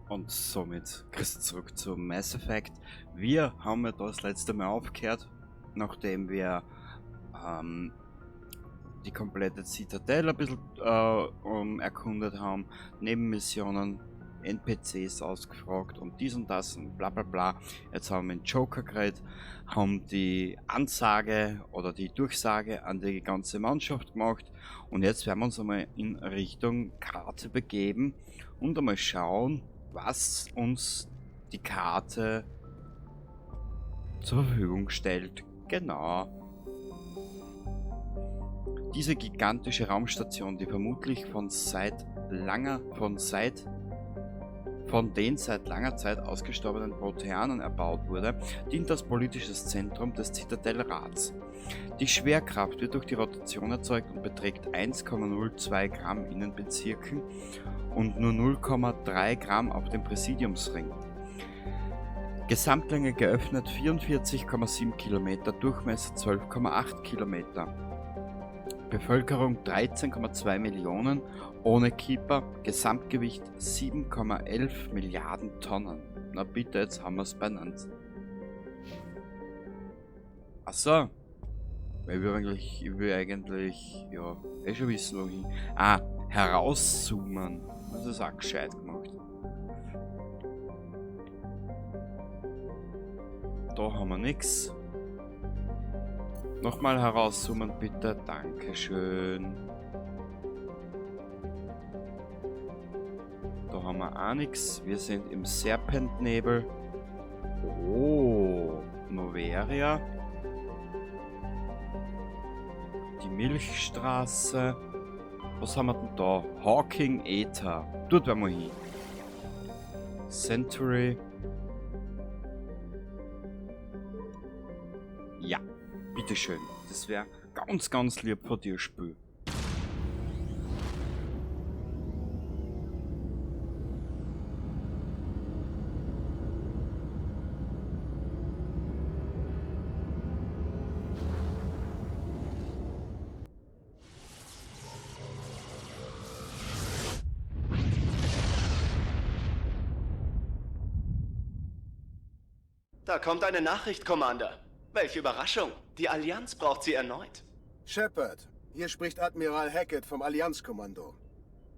Und somit grüß zurück zu Mass Effect. Wir haben ja das letzte Mal aufgehört, nachdem wir die komplette Zitadelle ein bisschen erkundet haben, Nebenmissionen, NPCs ausgefragt und dies und das und bla bla bla. Jetzt haben wir den Joker geredet, haben die Ansage oder die Durchsage an die ganze Mannschaft gemacht und jetzt werden wir uns einmal in Richtung Karte begeben und einmal schauen, was uns die Karte zur Verfügung stellt. Genau. Diese gigantische Raumstation, die vermutlich von den seit langer Zeit ausgestorbenen Proteanern erbaut wurde, dient als politisches Zentrum des Zitadellrats. Die Schwerkraft wird durch die Rotation erzeugt und beträgt 1,02 Gramm in den Bezirken und nur 0,3 Gramm auf dem Präsidiumsring. Gesamtlänge geöffnet 44,7 Kilometer, Durchmesser 12,8 Kilometer. Bevölkerung 13,2 Millionen, ohne Keeper, Gesamtgewicht 7,11 Milliarden Tonnen. Na bitte, jetzt haben wir's benannt. Achso. Weil ich will eigentlich, ja, eh schon wissen, wohin. Ah, herauszoomen. Das ist auch gescheit gemacht. Da haben wir nix. Nochmal herauszoomen, bitte. Dankeschön. Da haben wir auch nix. Wir sind im Serpentnebel. Oh, Noveria. Die Milchstraße. Was haben wir denn da? Hawking Eta. Dort werden wir hin. Century. Ja, bitteschön. Das wär ganz, ganz lieb von dir, Spiel. Da kommt eine Nachricht, Commander. Welche Überraschung. Die Allianz braucht sie erneut. Shepard, hier spricht Admiral Hackett vom Allianzkommando.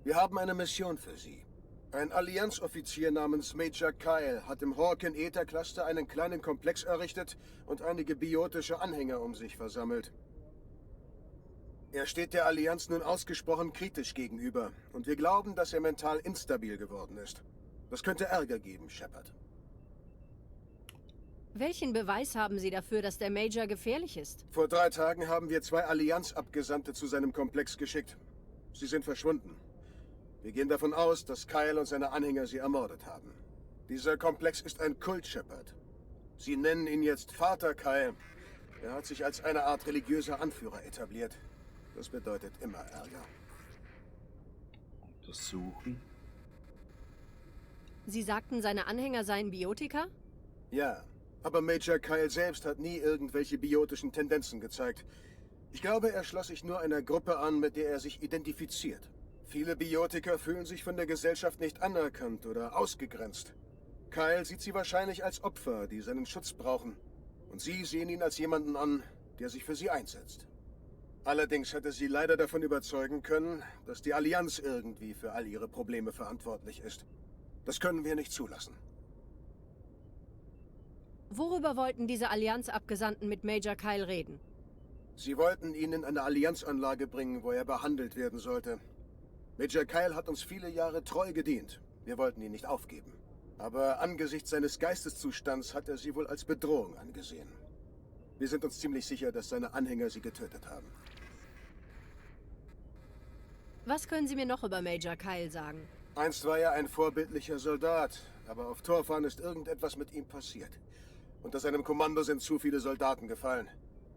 Wir haben eine Mission für Sie. Ein Allianzoffizier namens Major Kyle hat im Hawken-Eta-Cluster einen kleinen Komplex errichtet und einige biotische Anhänger um sich versammelt. Er steht der Allianz nun ausgesprochen kritisch gegenüber und wir glauben, dass er mental instabil geworden ist. Das könnte Ärger geben, Shepard. Welchen Beweis haben Sie dafür, dass der Major gefährlich ist? Vor 3 Tagen haben wir 2 Allianz-Abgesandte zu seinem Komplex geschickt. Sie sind verschwunden. Wir gehen davon aus, dass Kyle und seine Anhänger sie ermordet haben. Dieser Komplex ist ein Kult, Shepard. Sie nennen ihn jetzt Vater Kyle. Er hat sich als eine Art religiöser Anführer etabliert. Das bedeutet immer Ärger. Untersuchen. Sie sagten, seine Anhänger seien Biotiker? Ja. Aber Major Kyle selbst hat nie irgendwelche biotischen Tendenzen gezeigt. Ich glaube, er schloss sich nur einer Gruppe an, mit der er sich identifiziert. Viele Biotiker fühlen sich von der Gesellschaft nicht anerkannt oder ausgegrenzt. Kyle sieht sie wahrscheinlich als Opfer, die seinen Schutz brauchen. Und sie sehen ihn als jemanden an, der sich für sie einsetzt. Allerdings hat er sie leider davon überzeugen können, dass die Allianz irgendwie für all ihre Probleme verantwortlich ist. Das können wir nicht zulassen. Worüber wollten diese Allianz-Abgesandten mit Major Kyle reden? Sie wollten ihn in eine Allianzanlage bringen, wo er behandelt werden sollte. Major Kyle hat uns viele Jahre treu gedient. Wir wollten ihn nicht aufgeben. Aber angesichts seines Geisteszustands hat er sie wohl als Bedrohung angesehen. Wir sind uns ziemlich sicher, dass seine Anhänger sie getötet haben. Was können Sie mir noch über Major Kyle sagen? Einst war er ein vorbildlicher Soldat, aber auf Torfan ist irgendetwas mit ihm passiert. Unter seinem Kommando sind zu viele Soldaten gefallen.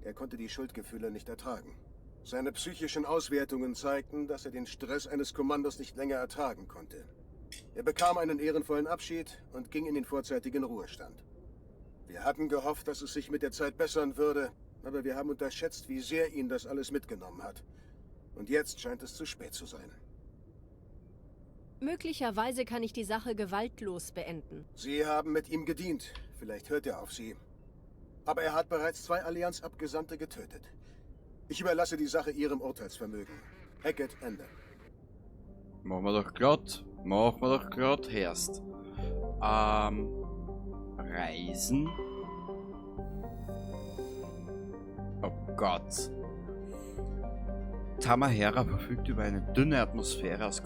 Er konnte die Schuldgefühle nicht ertragen. Seine psychischen Auswertungen zeigten, dass er den Stress eines Kommandos nicht länger ertragen konnte. Er bekam einen ehrenvollen Abschied und ging in den vorzeitigen Ruhestand. Wir hatten gehofft, dass es sich mit der Zeit bessern würde, aber wir haben unterschätzt, wie sehr ihn das alles mitgenommen hat. Und jetzt scheint es zu spät zu sein. Möglicherweise kann ich die Sache gewaltlos beenden. Sie haben mit ihm gedient. Vielleicht hört er auf Sie. Aber er hat bereits 2 Allianz-Abgesandte getötet. Ich überlasse die Sache Ihrem Urteilsvermögen. Hackett, Ende. Machen wir doch glatt. Machen wir doch glatt, Herst. Reisen. Oh Gott. Tamahera verfügt über eine dünne Atmosphäre aus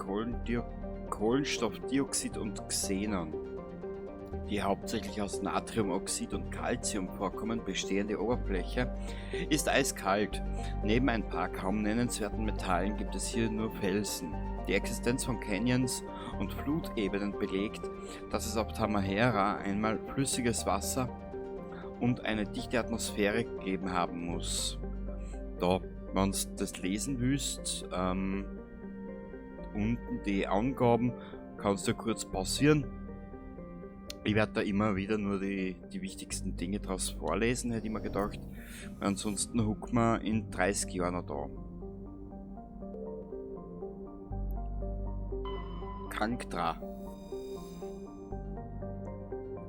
Kohlenstoffdioxid und Xenon. Die hauptsächlich aus Natriumoxid und Calcium vorkommen bestehende Oberfläche ist eiskalt. Neben ein paar kaum nennenswerten Metallen gibt es hier nur Felsen. Die Existenz von Canyons und Flutebenen belegt, dass es auf Tamahera einmal flüssiges Wasser und eine dichte Atmosphäre gegeben haben muss. Da, wenn du das lesen willst, unten die Angaben, kannst du kurz pausieren. Ich werde da immer wieder nur die wichtigsten Dinge draus vorlesen, hätte ich mir gedacht. Ansonsten hucken wir in 30 Jahren noch da. Kanktra.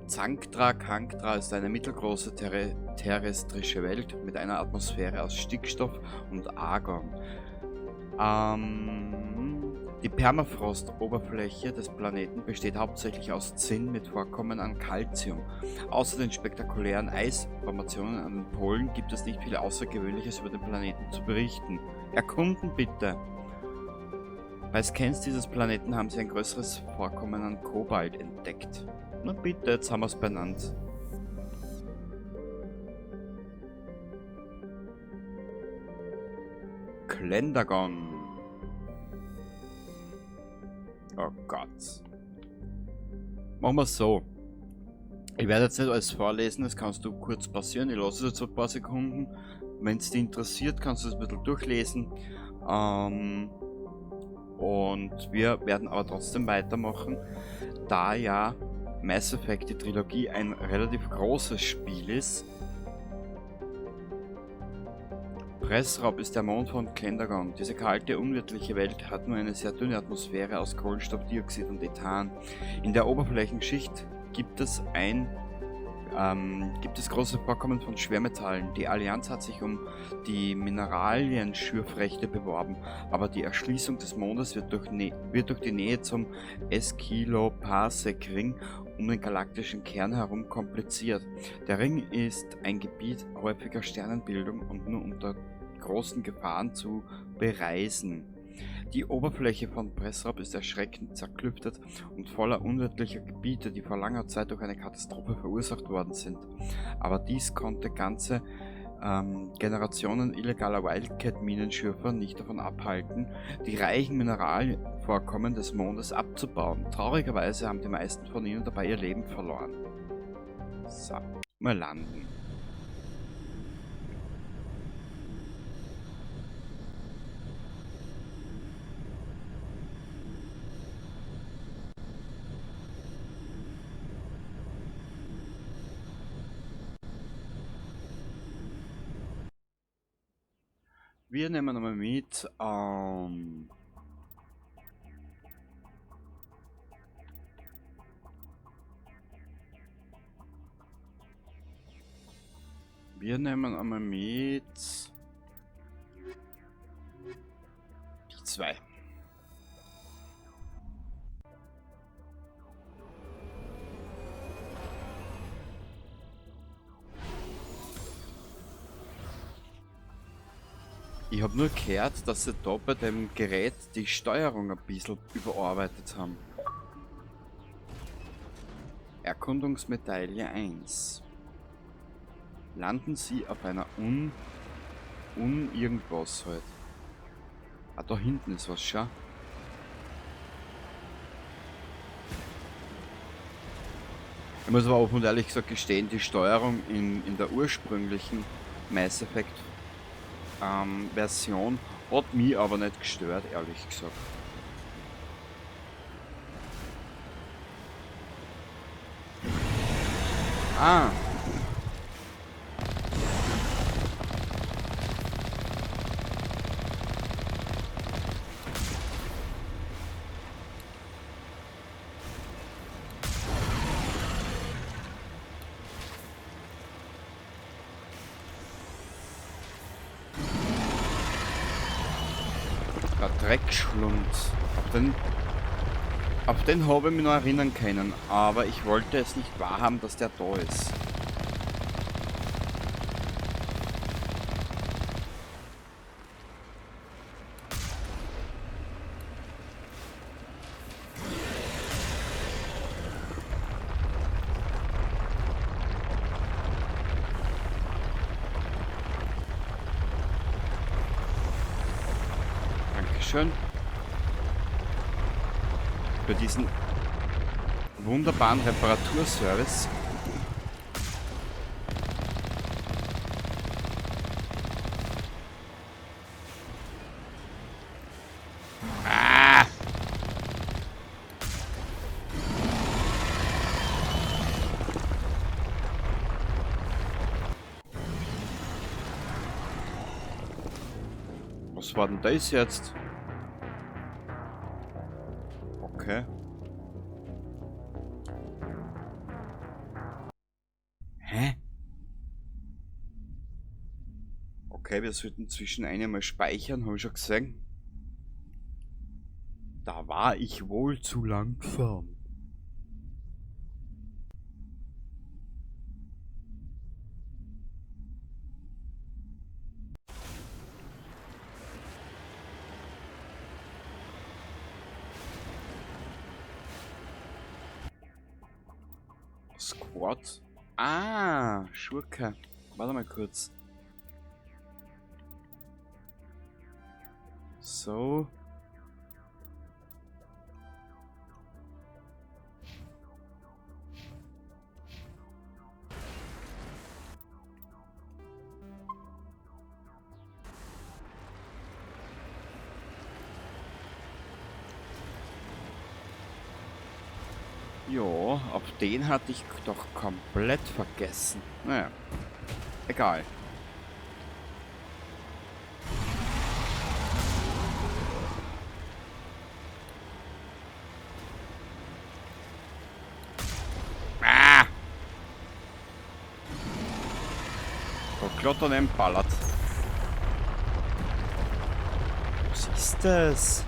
Zanktra, Kanktra ist eine mittelgroße terrestrische Welt mit einer Atmosphäre aus Stickstoff und Argon. Die Permafrost-Oberfläche des Planeten besteht hauptsächlich aus Zinn mit Vorkommen an Calcium. Außer den spektakulären Eisformationen an den Polen gibt es nicht viel Außergewöhnliches über den Planeten zu berichten. Erkunden bitte! Bei Scans dieses Planeten haben sie ein größeres Vorkommen an Kobalt entdeckt. Na bitte, jetzt haben wir's benannt. Klendagon. Oh Gott. Machen wir's so. Ich werde jetzt nicht alles vorlesen, das kannst du kurz pausieren. Ich lasse es jetzt ein paar Sekunden. Wenn's dich interessiert, kannst du es ein bisschen durchlesen. Und wir werden aber trotzdem weitermachen, da ja Mass Effect, die Trilogie, ein relativ großes Spiel ist. Pressraub ist der Mond von Klendagon. Diese kalte, unwirtliche Welt hat nur eine sehr dünne Atmosphäre aus Kohlenstoffdioxid und Ethan. In der Oberflächenschicht gibt es große Vorkommen von Schwermetallen. Die Allianz hat sich um die Mineralien-Schürfrechte beworben, aber die Erschließung des Mondes wird durch die Nähe zum Eskilo-Parsec-Ring um den galaktischen Kern herum kompliziert. Der Ring ist ein Gebiet häufiger Sternenbildung und nur unter großen Gefahren zu bereisen. Die Oberfläche von Pressraub ist erschreckend zerklüftet und voller unwirtlicher Gebiete, die vor langer Zeit durch eine Katastrophe verursacht worden sind. Aber dies konnte ganze Generationen illegaler Wildcat-Minenschürfer nicht davon abhalten, die reichen Mineralvorkommen des Mondes abzubauen. Traurigerweise haben die meisten von ihnen dabei ihr Leben verloren. So, mal landen. Wir nehmen einmal mit, wir nehmen einmal mit die 2. Ich hab nur gehört, dass sie da bei dem Gerät die Steuerung ein bisschen überarbeitet haben. Erkundungsmedaille 1. Landen Sie auf einer irgendwas halt. Ah, da hinten ist was, schau. Ich muss aber offen und ehrlich gesagt gestehen, die Steuerung in der ursprünglichen Mass Effect Version hat mich aber nicht gestört, ehrlich gesagt. Ah. Dreckschlund. Auf den habe ich mich noch erinnern können, aber ich wollte es nicht wahrhaben, dass der da ist. Dankeschön. Für diesen wunderbaren Reparaturservice. Ah! Was war denn das jetzt? Okay. Hä? Okay, wir sollten zwischen einem mal speichern, habe ich schon gesehen. Da war ich wohl zu langsam. Squad. Ah, Schurke. Warte mal kurz. So. Ja, auf den hatte ich doch komplett vergessen. Naja, egal. Ah! Da klottern ein Ballert. Was ist das?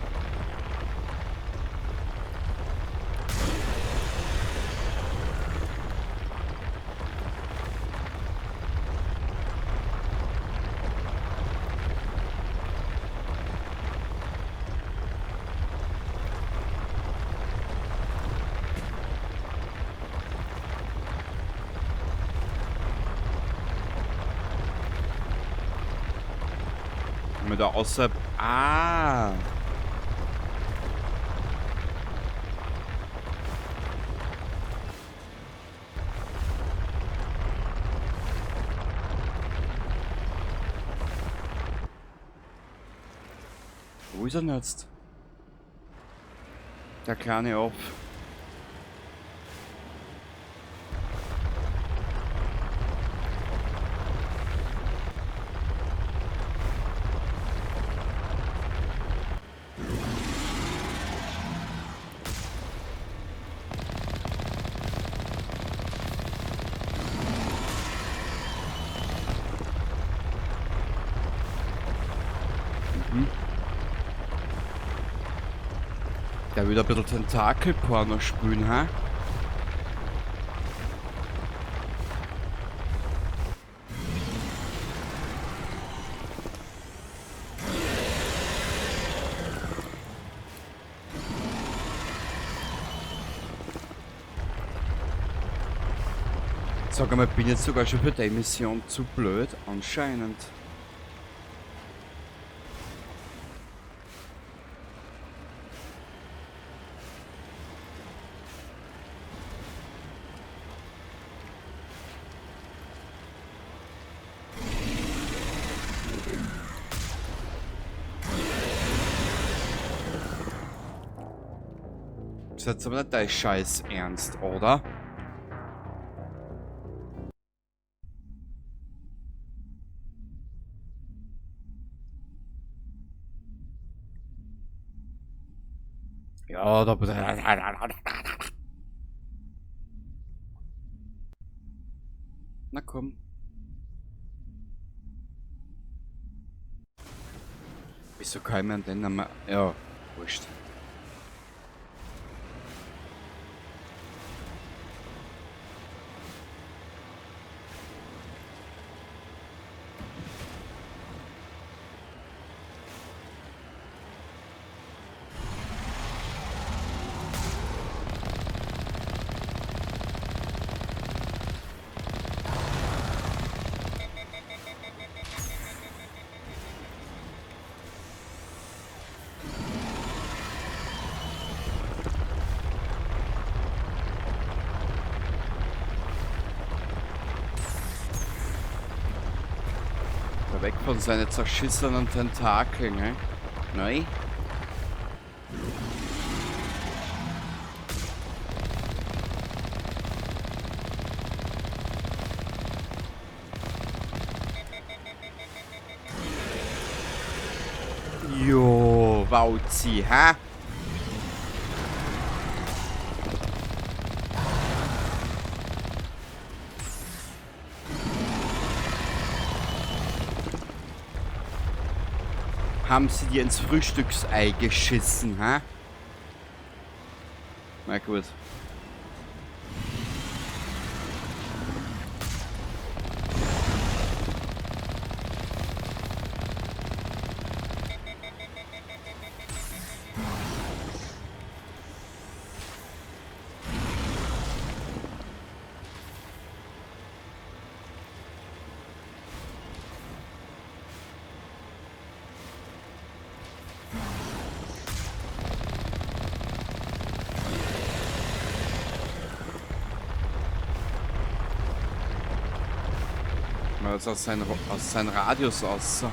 Da außerhalb. Ah! Wo ist er denn jetzt? Der kleine Off. Der will ein bisschen Tentakelporno spielen, ha? Sag einmal, bin jetzt sogar schon für die Mission zu blöd? Anscheinend. Das ist jetzt aber nicht dein Scheiß Ernst, oder? Ja, da... Na komm. Wieso kann ich mir an den nicht mehr... Ja, wurscht. Weg von seinen zerschissenen Tentakeln, ne? Nein? Jo, Wauzi, hä? Haben sie dir ins Frühstücksei geschissen, hä? Na gut. Das aus seinem Radius aus.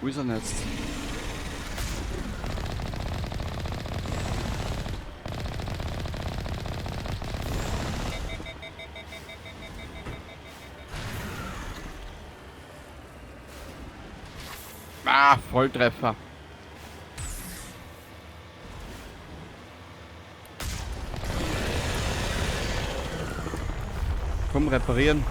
Wo ist er denn jetzt? Ah, Volltreffer. Komm, reparieren.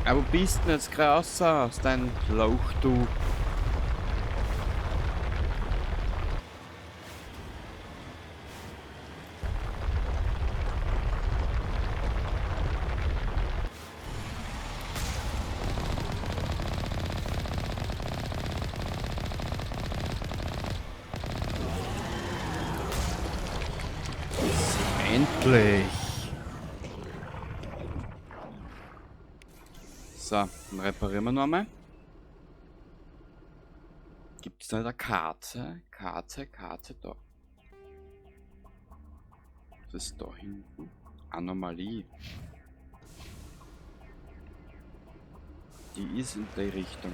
Aber wo bist denn jetzt gerade raus aus deinem Lauch, du? Endlich! So, dann reparieren wir noch einmal. Gibt es da eine Karte? Karte, Karte, da. Das ist da hinten. Anomalie. Die ist in die Richtung.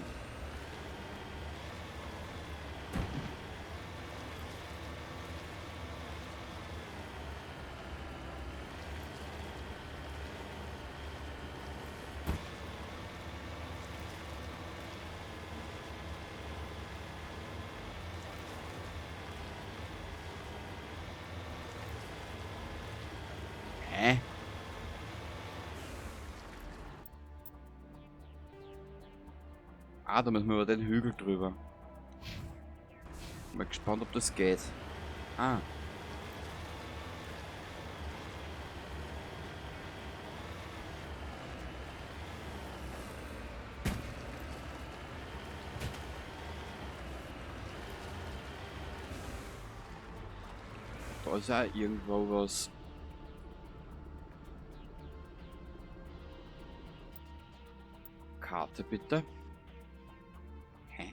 Hä? Ah, da müssen wir über den Hügel drüber. Bin mal gespannt, ob das geht. Ah. Da ist auch irgendwo was. Karte bitte. Hä?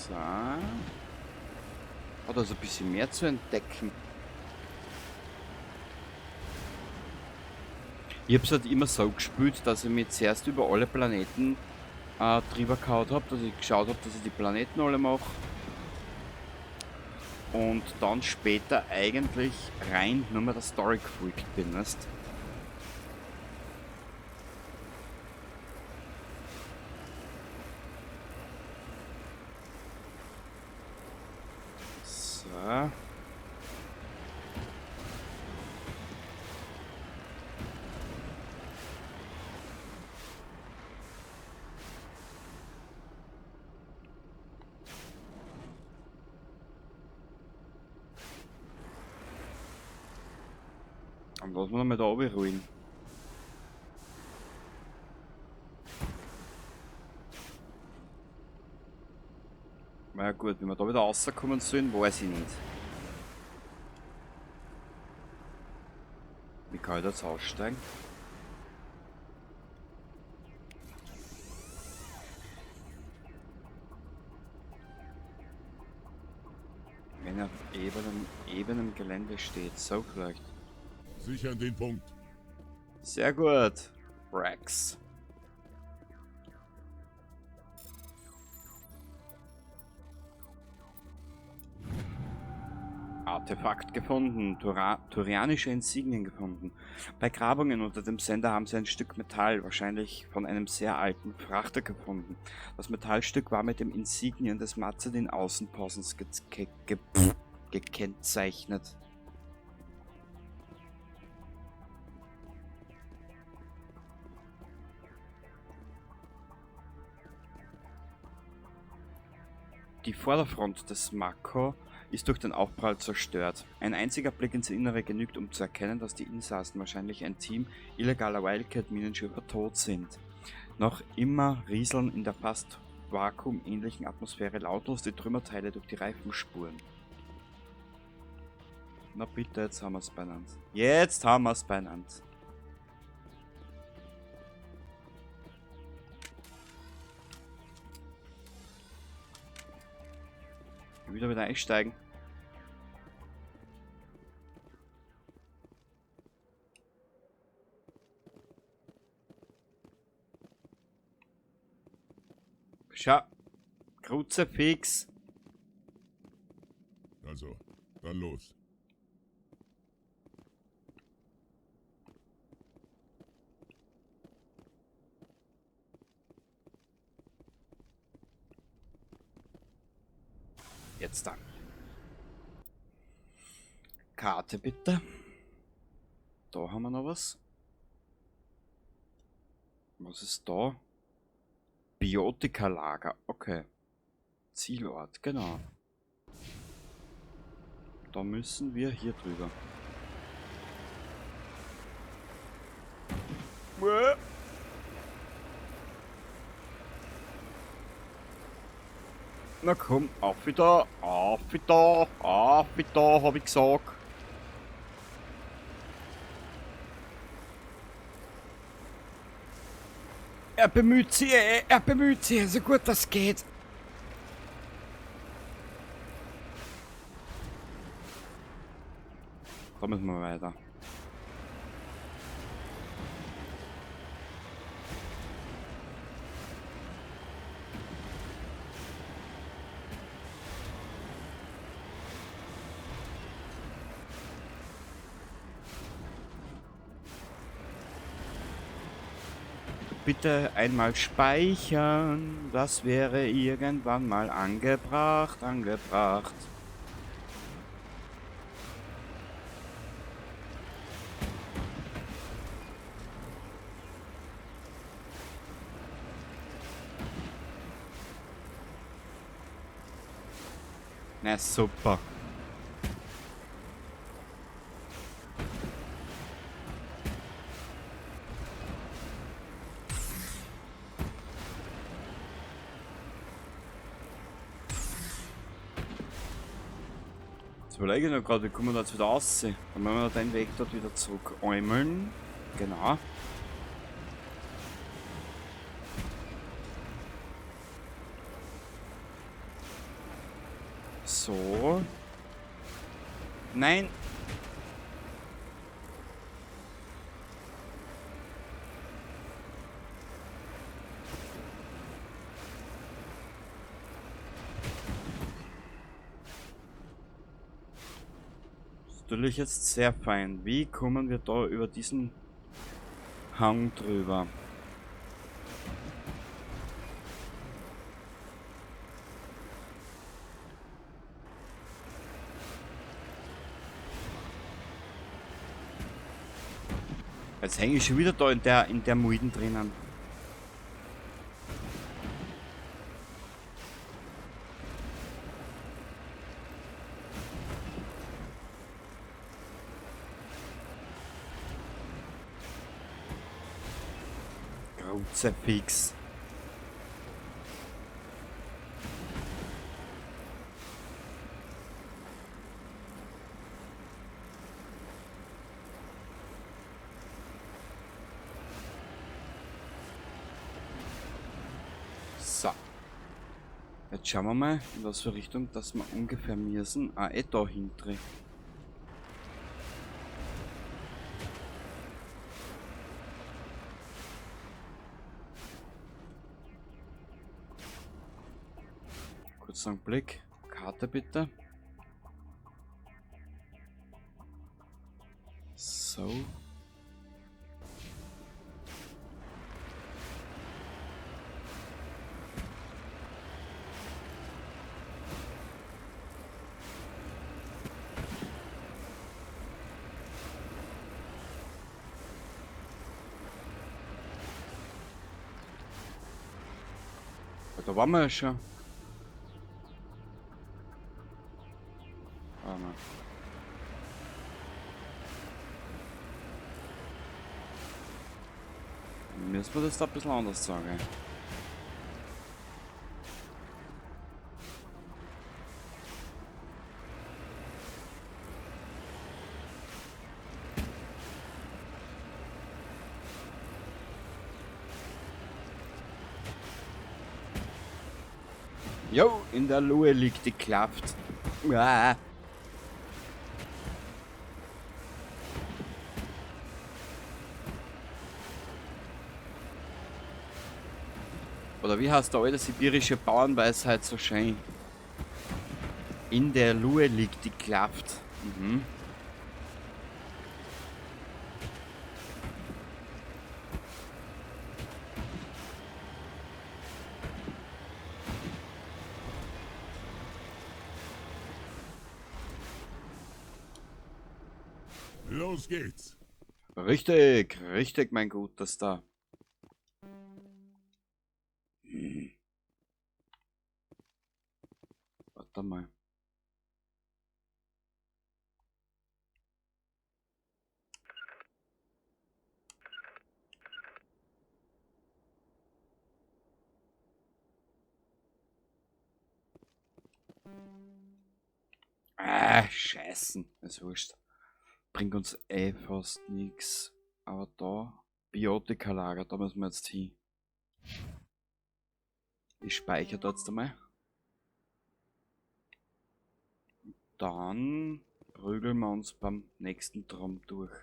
So. Hat also ein bisschen mehr zu entdecken. Ich hab's halt immer so gespielt, dass ich mich zuerst über alle Planeten drüber gehauen hab, dass ich geschaut hab, dass ich die Planeten alle mach. Und dann später eigentlich rein nur mehr der Story gefolgt bin, weißt? So. Und lass mal noch mal da runterrollen. Na ja gut, wenn wir da wieder rauskommen sollen, weiß ich nicht. Wie kann ich da jetzt aussteigen? Wenn er auf ebenem Gelände steht, so vielleicht. Sichern den Punkt. Sehr gut, Wrex. Artefakt gefunden, turianische Insignien gefunden. Bei Grabungen unter dem Sender haben sie ein Stück Metall, wahrscheinlich von einem sehr alten Frachter gefunden. Das Metallstück war mit dem Insignien des Mazedin-Außenpostens gekennzeichnet. Die Vorderfront des Mako ist durch den Aufprall zerstört. Ein einziger Blick ins Innere genügt, um zu erkennen, dass die Insassen, wahrscheinlich ein Team illegaler Wildcat-Minenschürfer, tot sind. Noch immer rieseln in der fast vakuumähnlichen Atmosphäre lautlos die Trümmerteile durch die Reifenspuren. Na bitte, jetzt haben wir's beieinander. Jetzt haben wir's beieinander. Wieder einsteigen. Schau. Kruzifix. Also, dann los. Jetzt dann. Karte bitte. Da haben wir noch was. Was ist da? Biotika-Lager. Okay. Zielort, genau. Da müssen wir hier drüber. Na komm, auf wieder, auf wieder, auf wieder, hab ich gesagt. Er bemüht sich, er bemüht sich, so gut das geht. Da müssen wir weiter. Bitte einmal speichern, das wäre irgendwann mal angebracht. Na super. Jetzt überlege ich noch gerade, wie kommen wir da jetzt wieder raus? Dann müssen wir den Weg dort wieder zurück äumeln. Genau. So. Nein. Das ist natürlich jetzt sehr fein. Wie kommen wir da über diesen Hang drüber? Jetzt hänge ich schon wieder da in der Mulden drinnen. Kruzifix. So. Jetzt schauen wir mal, in was für Richtung, dass wir ungefähr müssen. Ah, eh da hinten. Kurz einen Blick. Karte bitte. So. Da waren wir ja schon. Warte mal. Dann müssen wir das da ein bisschen anders sagen. Jo, in der Lohe liegt die Klaft. Ah. Oder wie heißt der alte sibirische Bauernweisheit so schön? In der Lohe liegt die Klaft. Mhm. Los geht's. Richtig, richtig, mein guter Star. Hm. Warte mal. Ah, Scheißen, ist wurscht. Bringt uns eh fast nix. Aber da, Biotika-Lager, da müssen wir jetzt hin. Ich speichere da jetzt einmal. Dann prügeln wir uns beim nächsten Traum durch.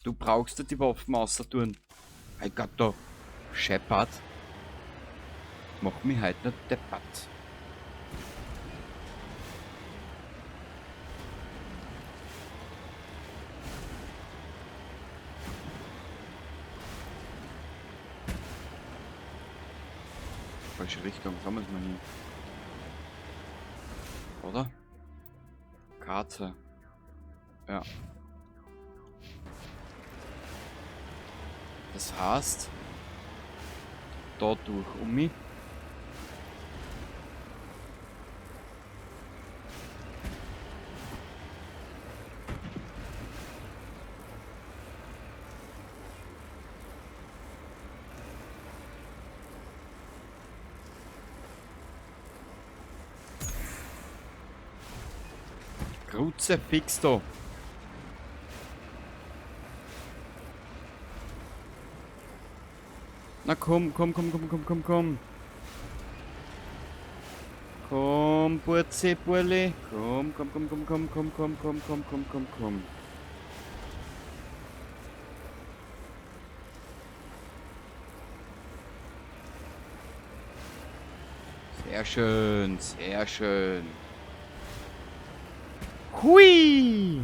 Du brauchst ja die Waffen außer tun. Hey Gott, da. Shepard. Mach mich halt nicht deppert. Falsche Richtung, da müssen wir hin. Oder? Karte. Ja. Das heißt, da durch um mich. Kruzifix da. Na komm, komm, komm, komm, komm, komm, komm. Komm, Burzi, Burli. Komm, komm, komm, komm, komm, komm, komm, komm, komm, komm, komm, komm. Sehr schön, sehr schön. Hui!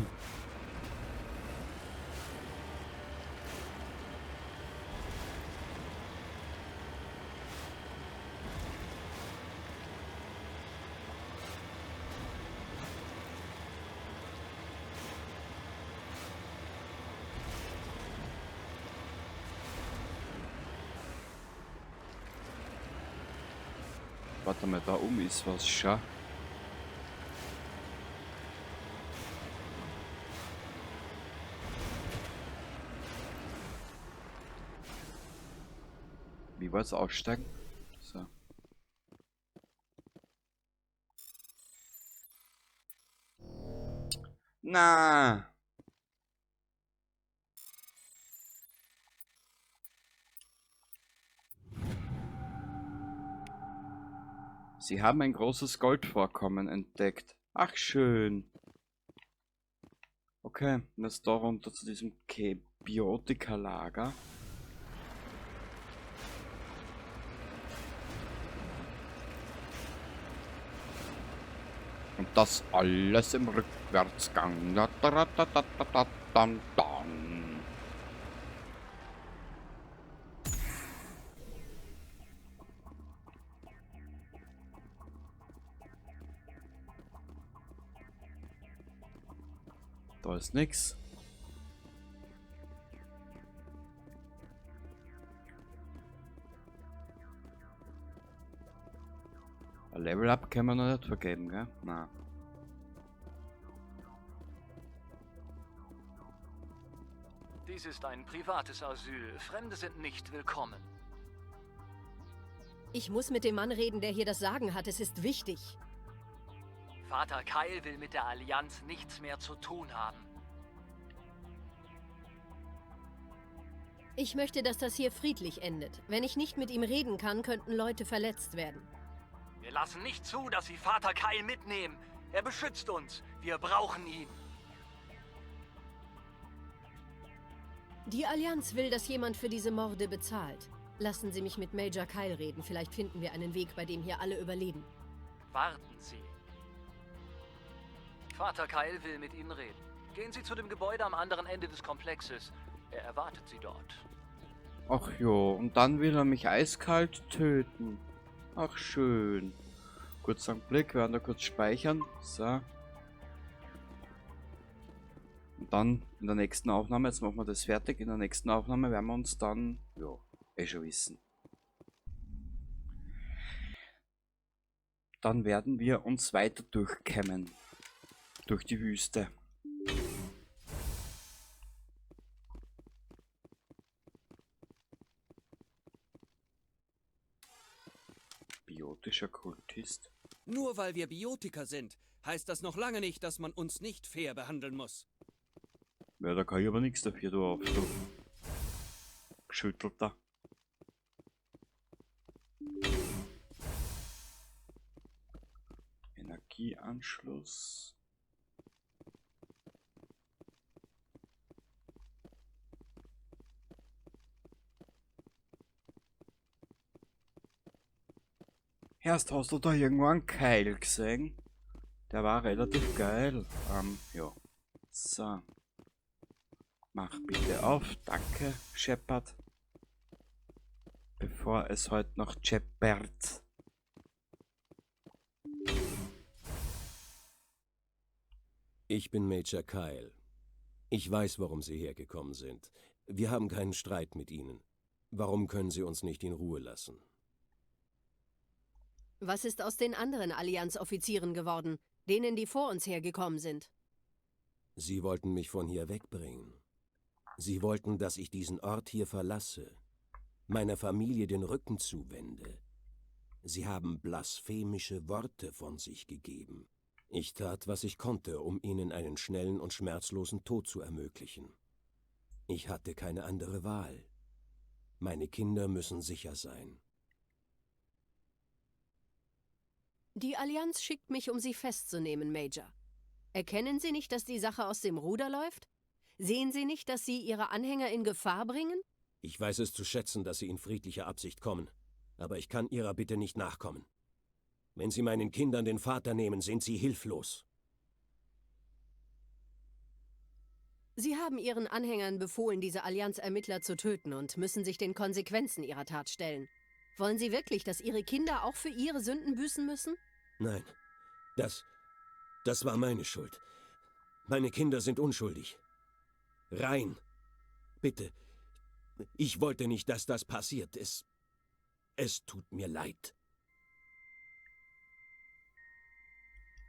Warte mal, da oben ist was, schau. Wie war's aussteigen? So. Na. Sie haben ein großes Goldvorkommen entdeckt. Ach schön. Okay, und jetzt da runter zu diesem Biotika-Lager. Und das alles im Rückwärtsgang. Da, da, da, da, da, da, da, dam, dam. Da ist nix. Ein Level-Up können wir noch nicht vergeben, gell? Nein. Dies ist ein privates Asyl. Fremde sind nicht willkommen. Ich muss mit dem Mann reden, der hier das Sagen hat. Es ist wichtig. Vater Kyle will mit der Allianz nichts mehr zu tun haben. Ich möchte, dass das hier friedlich endet. Wenn ich nicht mit ihm reden kann, könnten Leute verletzt werden. Wir lassen nicht zu, dass Sie Vater Kyle mitnehmen. Er beschützt uns. Wir brauchen ihn. Die Allianz will, dass jemand für diese Morde bezahlt. Lassen Sie mich mit Major Kyle reden. Vielleicht finden wir einen Weg, bei dem hier alle überleben. Warten Sie. Vater Kyle will mit Ihnen reden. Gehen Sie zu dem Gebäude am anderen Ende des Komplexes. Er erwartet Sie dort. Ach jo, und dann will er mich eiskalt töten. Ach schön. Kurz einen Blick, wir werden da kurz speichern. So. Und dann in der nächsten Aufnahme, jetzt machen wir das fertig, in der nächsten Aufnahme werden wir uns dann, ja, eh schon wissen. Dann werden wir uns weiter durchkämmen. Durch die Wüste. Biotischer Kultist. Nur weil wir Biotiker sind, heißt das noch lange nicht, dass man uns nicht fair behandeln muss. Ja, da kann ich aber nichts dafür, du auf, du Geschüttelter. Energieanschluss. Erst hast du da irgendwo einen Keil gesehen? Der war relativ geil. Ja. So. Mach bitte auf. Danke, Shepard. Bevor es heute noch scheppert. Ich bin Major Kyle. Ich weiß, warum Sie hergekommen sind. Wir haben keinen Streit mit Ihnen. Warum können Sie uns nicht in Ruhe lassen? Was ist aus den anderen Allianz-Offizieren geworden? Denen, die vor uns hergekommen sind? Sie wollten mich von hier wegbringen. Sie wollten, dass ich diesen Ort hier verlasse, meiner Familie den Rücken zuwende. Sie haben blasphemische Worte von sich gegeben. Ich tat, was ich konnte, um ihnen einen schnellen und schmerzlosen Tod zu ermöglichen. Ich hatte keine andere Wahl. Meine Kinder müssen sicher sein. Die Allianz schickt mich, um Sie festzunehmen, Major. Erkennen Sie nicht, dass die Sache aus dem Ruder läuft? Sehen Sie nicht, dass Sie Ihre Anhänger in Gefahr bringen? Ich weiß es zu schätzen, dass Sie in friedlicher Absicht kommen, aber ich kann Ihrer Bitte nicht nachkommen. Wenn Sie meinen Kindern den Vater nehmen, sind sie hilflos. Sie haben Ihren Anhängern befohlen, diese Allianz-Ermittler zu töten und müssen sich den Konsequenzen ihrer Tat stellen. Wollen Sie wirklich, dass Ihre Kinder auch für ihre Sünden büßen müssen? Nein, das war meine Schuld. Meine Kinder sind unschuldig. Rein. Bitte. Ich wollte nicht, dass das passiert. Es tut mir leid.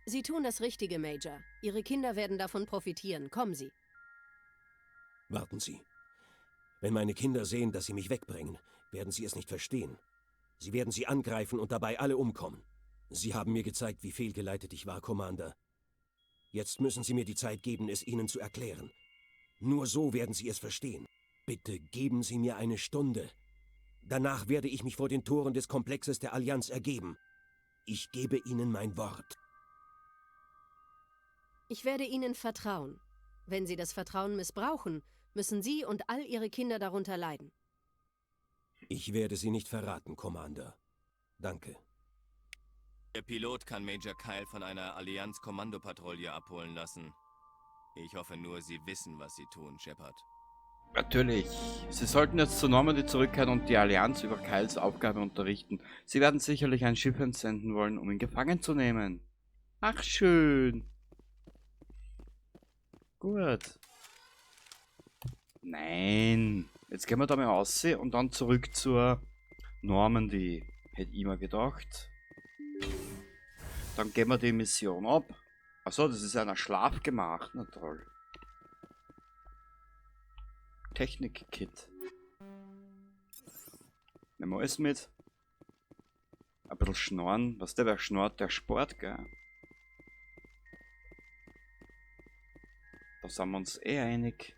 Sie tun das Richtige, Major. Ihre Kinder werden davon profitieren. Kommen Sie. Warten Sie. Wenn meine Kinder sehen, dass Sie mich wegbringen, werden sie es nicht verstehen. Sie werden sie angreifen und dabei alle umkommen. Sie haben mir gezeigt, wie fehlgeleitet ich war, Commander. Jetzt müssen Sie mir die Zeit geben, es Ihnen zu erklären. Nur so werden Sie es verstehen. Bitte geben Sie mir eine Stunde. Danach werde ich mich vor den Toren des Komplexes der Allianz ergeben. Ich gebe Ihnen mein Wort. Ich werde Ihnen vertrauen. Wenn Sie das Vertrauen missbrauchen, müssen Sie und all Ihre Kinder darunter leiden. Ich werde Sie nicht verraten, Commander. Danke. Der Pilot kann Major Kyle von einer Allianz-Kommandopatrouille abholen lassen. Ich hoffe nur, Sie wissen, was Sie tun, Shepard. Natürlich. Sie sollten jetzt zur Normandy zurückkehren und die Allianz über Kyles Aufgabe unterrichten. Sie werden sicherlich ein Schiff entsenden wollen, um ihn gefangen zu nehmen. Ach, schön. Gut. Nein. Jetzt gehen wir da mal raus und dann zurück zur Normandy. Hätte ich mir gedacht. Dann gehen wir die Mission ab. Achso, das ist einer Schlafgemach. Na toll. Technik-Kit. Nehmen wir alles mit. Ein bisschen schnorren. Was der wer schnurrt, der Sport, gell? Da sind wir uns eh einig.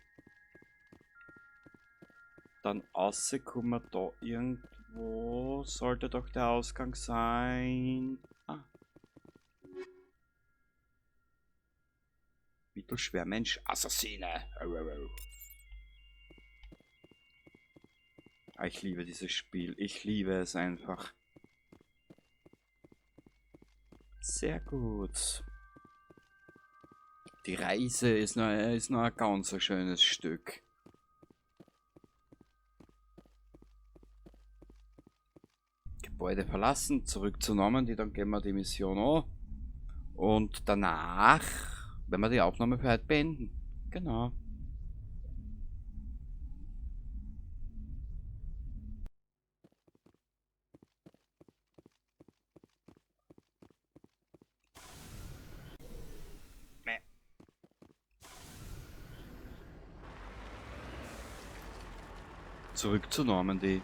Dann rauskommen wir da irgendwo. Sollte doch der Ausgang sein. Ah. Mittelschwer Mensch, Assassine. Ah, ich liebe dieses Spiel. Ich liebe es einfach. Sehr gut. Die Reise ist noch ein ganz schönes Stück. Gebäude verlassen, zurück zu Normandy, dann gehen wir die Mission an. Und danach werden wir die Aufnahme für heute beenden. Genau. Zurück zu Normandy.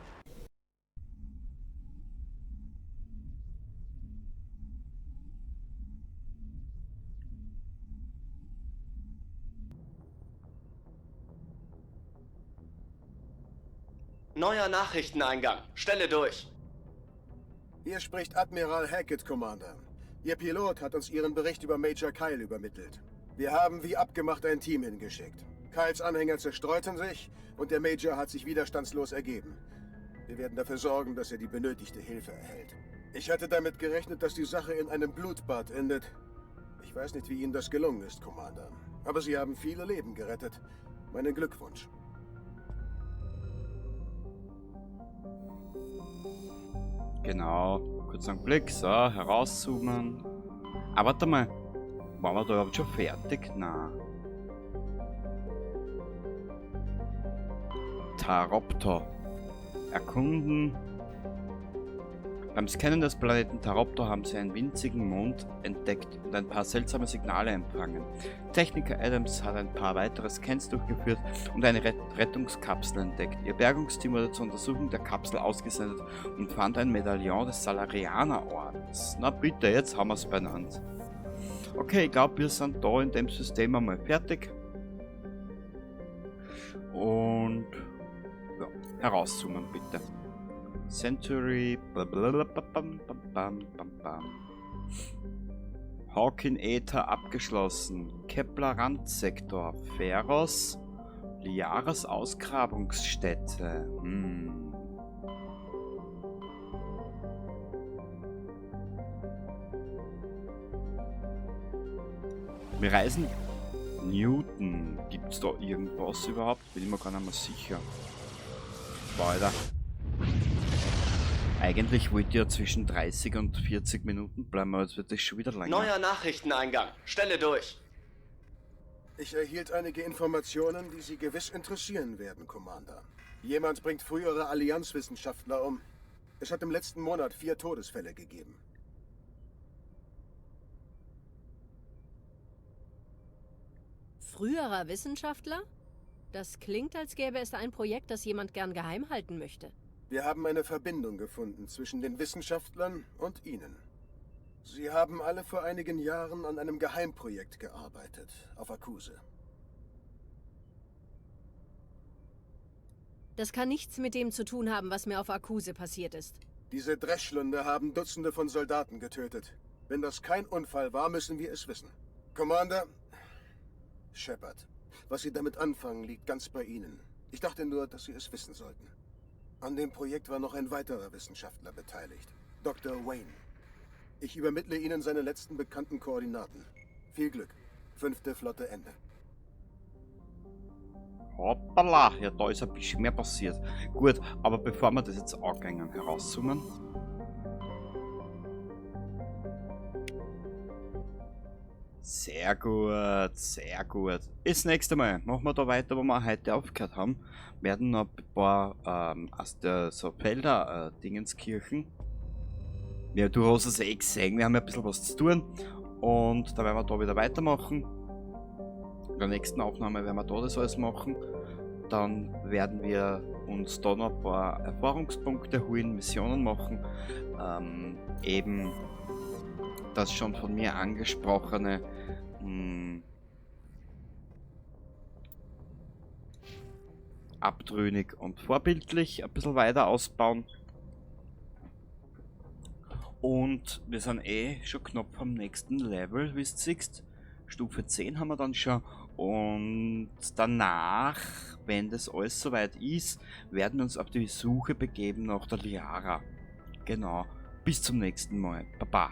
Neuer Nachrichteneingang. Stelle durch. Hier spricht Admiral Hackett, Commander. Ihr Pilot hat uns Ihren Bericht über Major Kyle übermittelt. Wir haben wie abgemacht ein Team hingeschickt. Kyles Anhänger zerstreuten sich und der Major hat sich widerstandslos ergeben. Wir werden dafür sorgen, dass er die benötigte Hilfe erhält. Ich hatte damit gerechnet, dass die Sache in einem Blutbad endet. Ich weiß nicht, wie Ihnen das gelungen ist, Commander. Aber Sie haben viele Leben gerettet. Meinen Glückwunsch. Genau. Kurz einen Blick. So, herauszoomen. Ah, warte mal. Waren wir da überhaupt schon fertig? Na. Taropto. Erkunden. Beim Scannen des Planeten Taropto haben sie einen winzigen Mond entdeckt und ein paar seltsame Signale empfangen. Techniker Adams hat ein paar weitere Scans durchgeführt und eine Rettungskapsel entdeckt. Ihr Bergungsteam wurde zur Untersuchung der Kapsel ausgesendet und fand ein Medaillon des Salarianerordens. Na bitte, jetzt haben wir's benannt. Okay, ich glaube, wir sind da in dem System einmal fertig. Und ja, herauszoomen bitte. Century, blablabla, bam, bam, bam, bam, bam. Hawking Ether abgeschlossen. Kepler Randsektor. Feros. Liaras Ausgrabungsstätte. Wir reisen. Newton. Gibt's da irgendwas überhaupt? Bin ich mir gar nicht mehr sicher. Weiter. Eigentlich wollte ich ja zwischen 30 und 40 Minuten bleiben, aber jetzt wird das schon wieder länger. Neuer Nachrichteneingang. Stelle durch. Ich erhielt einige Informationen, die Sie gewiss interessieren werden, Commander. Jemand bringt frühere Allianzwissenschaftler um. Es hat im letzten Monat 4 Todesfälle gegeben. Früherer Wissenschaftler? Das klingt, als gäbe es ein Projekt, das jemand gern geheim halten möchte. Wir haben eine Verbindung gefunden zwischen den Wissenschaftlern und Ihnen. Sie haben alle vor einigen Jahren an einem Geheimprojekt gearbeitet, auf Akuze. Das kann nichts mit dem zu tun haben, was mir auf Akuze passiert ist. Diese Dreschlunde haben Dutzende von Soldaten getötet. Wenn das kein Unfall war, müssen wir es wissen. Commander Shepard, was Sie damit anfangen, liegt ganz bei Ihnen. Ich dachte nur, dass Sie es wissen sollten. An dem Projekt war noch ein weiterer Wissenschaftler beteiligt, Dr. Wayne. Ich übermittle Ihnen seine letzten bekannten Koordinaten. Viel Glück. 5. Flotte Ende. Hoppala, ja, da ist ein bisschen mehr passiert. Gut, aber bevor wir das jetzt angehen, herauszoomen. Sehr gut, sehr gut. Das nächste Mal machen wir da weiter, wo wir heute aufgehört haben. Werden noch ein paar aus der so Felder Dingenskirchen. Ja, du hast es eh gesehen, wir haben ja ein bisschen was zu tun. Und da werden wir da wieder weitermachen. In der nächsten Aufnahme werden wir da das alles machen. Dann werden wir uns da noch ein paar Erfahrungspunkte holen, Missionen machen. Eben das schon von mir angesprochene, abtrünnig und vorbildlich ein bisschen weiter ausbauen. Und wir sind eh schon knapp am nächsten Level, wie du siehst. Stufe 10 haben wir dann schon. Und danach, wenn das alles soweit ist, werden wir uns auf die Suche begeben nach der Liara. Genau. Bis zum nächsten Mal. Baba.